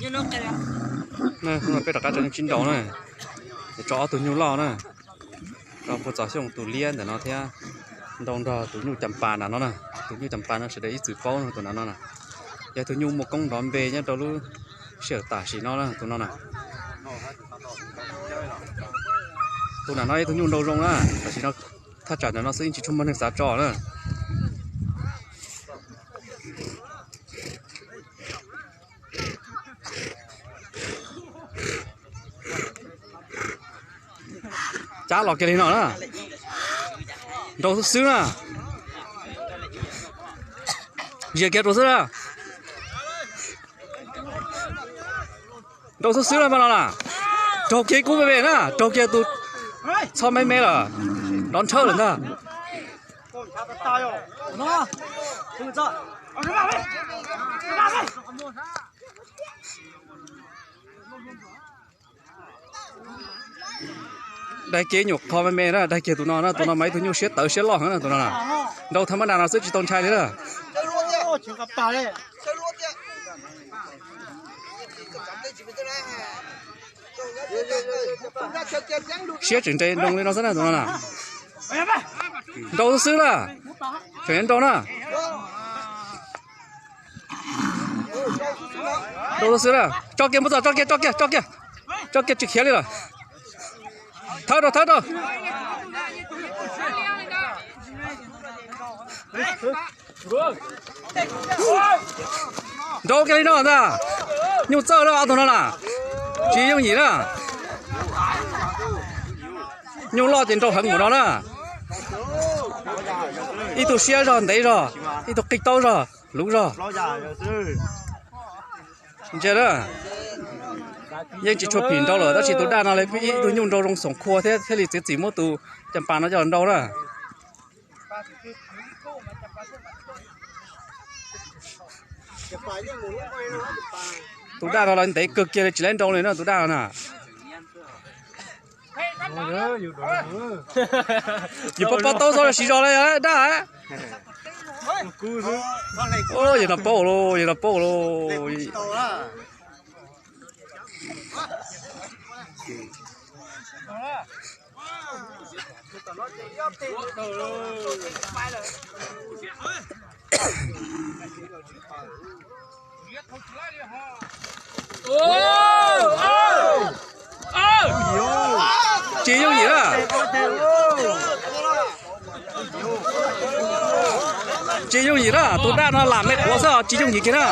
Peb rov qab tso nyuj tsib nrau na, tso ob tug nyuj loj na, tso puag Txos Xyooj tus liab ntawm no thiab, nrau nrog tus nyuj Cas Pas nram no na. Tus nyuj Cas Pas no sawv daws ib txwm paub no, tus nram no na, yog tus nyuj muaj koob nrov npe nyob rau lub sij hawm tam sim no na, tus no na. Tus nram no yog tus nyuj nrau zoo na, tam sim no thaj tsam nram no xwb yeej tsis tshua muaj neeg xav tso na. Cab los kiag li no na. Nrau xwb xwb na. Zias kiag rau xwb na. Nrau xwb xwb na, mas no na. Raug kiag kub me me na, raug kiag tus txho me me lawm. Nrov nthawb lawm ntag. Daig kiag nyuam qho me me na, daig kiag tus no na, tus no mas ib tug nyuj siab tawv siab loj heev na, tus no na. Nrau tha mab nas no xwb tsis tau ntshai li na. Siab tseem nres nroo li no xwb na tus no na. Nrau xwb xwb na. Tseem nrau na. Nrau xwb xwb na. Tso kiag npua txog, tso kiag, tso kiag, tso kiag. Tso kiag tsis khiav li lawm. Thawb rau, thawb rau. Nrau kiag li no ntag. Nyuj txawj na, ob tug no na. Tsis yooj yim na. Nyuj loj ces nrau heev npaum no na. Ib tug siab zog ntev zog, ib tug qig taub zog, luv zog. Ntsia na, yeej tsis tshua phim nrau lawm, tab sis tus daj no ib tug nyuj nrau zoo xoom khua thiab thiaj li txiav txim muab tus Cas Pas no coj los nrau na. Tus daj no los ntev kawg kiag li tsis laib nrau li na tus daj no na. Yus pab pab taub xwb los siv zog li daj. Yog no paub lauj, yog no paub lauj. Tsis yooj yim na. Tsis yooj yim na, tus daj no lam me quav xwb, tsis yooj yim kiag na.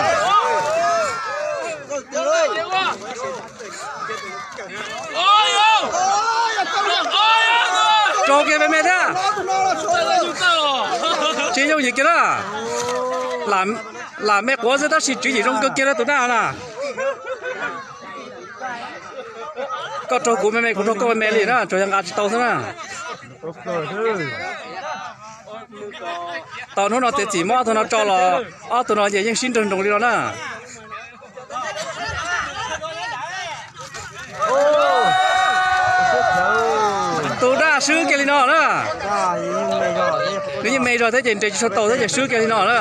Raug kiag me me thiab. Tsis yooj yim kiag na. Lam me quav xwb tab sis tswv yim zoo kawg kiag na tus daj na. Koj raug kuv me me, kuv raug koj me me li na, tsuas yog nqa tsis tau xwb na. Tau hnub no txiav txim muab ob tug no tso los ob tug no ces yeej sib nrawg nroos li no na. Tus daj swb kiag li no na. Nws yeej me zog thiab ces nres tsis tshua tau thiab ces swb kiag li no na.